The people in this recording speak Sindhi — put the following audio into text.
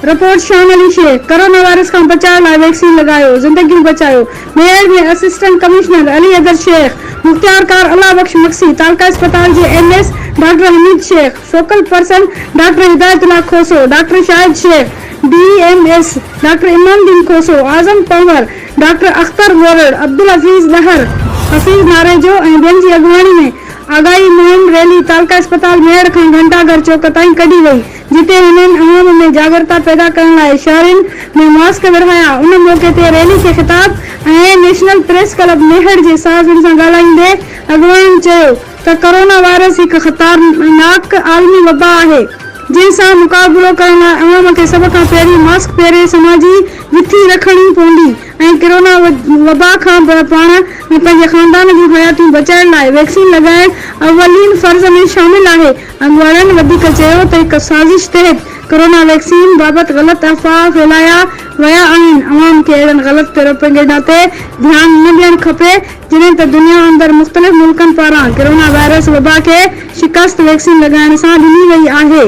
Report, Shan Ali Shaikh, corona virus کان بچاء لاء ويڪسين لڳايو، زندگيون بچايو، Mehar ۾ assistant commissioner Ali Haider Shaikh, مختيارڪار الله بخش مگسي، تعلقه اسپتال جي M S doctor Hameed Shaikh, focal person doctor Hidayatullah Khoso, doctor Shahid Shaikh, D M S doctor Imam Uddin Khoso, Azam Panhwar, doctor Akhtar Gorar, Abdul Hafeez Dahar, Hafeez Narejo ۽ ٻين جي اڳواڻي ۾ آگاهي مهم ريلي تعلقه اسپتال ميهڙ کان گهنٽا گهر چوڪ تائين ڪڍي وئي. جتي هنن عوام ۾ جاڳرتا پيدا ڪرڻ لاء شهرين ۾ ماسڪ ورهايا، ان موقعي تي ريلي کي خطاب ۽ نيشنل پريس ڪلب ميهڙ جي صحافين سان ڳالهائيندي اڳواڻن چيو ته ڪرونا وائرس هڪ خطرناڪ عالمي وبا آهي جنهن سان مقابلو ڪرڻ لاء عوام کي سڀ کان پهرين ماسڪ پهري سماجي وٿي رکڻي پوندي ۽ ڪرونا وبا کان به پاڻ ۽ پنهنجي خاندان جون حياتيون بچائڻ لاء ويڪسين لڳائڻ اولين فرض ۾ شامل آهي. اڳواڻن وڌيڪ چيو ته هڪ سازش تحت ڪرونا ويڪسين بابت غلط افواهه ڦهلايا ويا آهن، عوام کي اهڙن غلط پروپيگنڊا تي ڌيان نه ڏيڻ کپي، جڏهن ته دنيا اندر مختلف ملڪن پاران ڪرونا وائرس وبا کي شڪست ويڪسين لڳائڻ سان ڏني وئي آهي.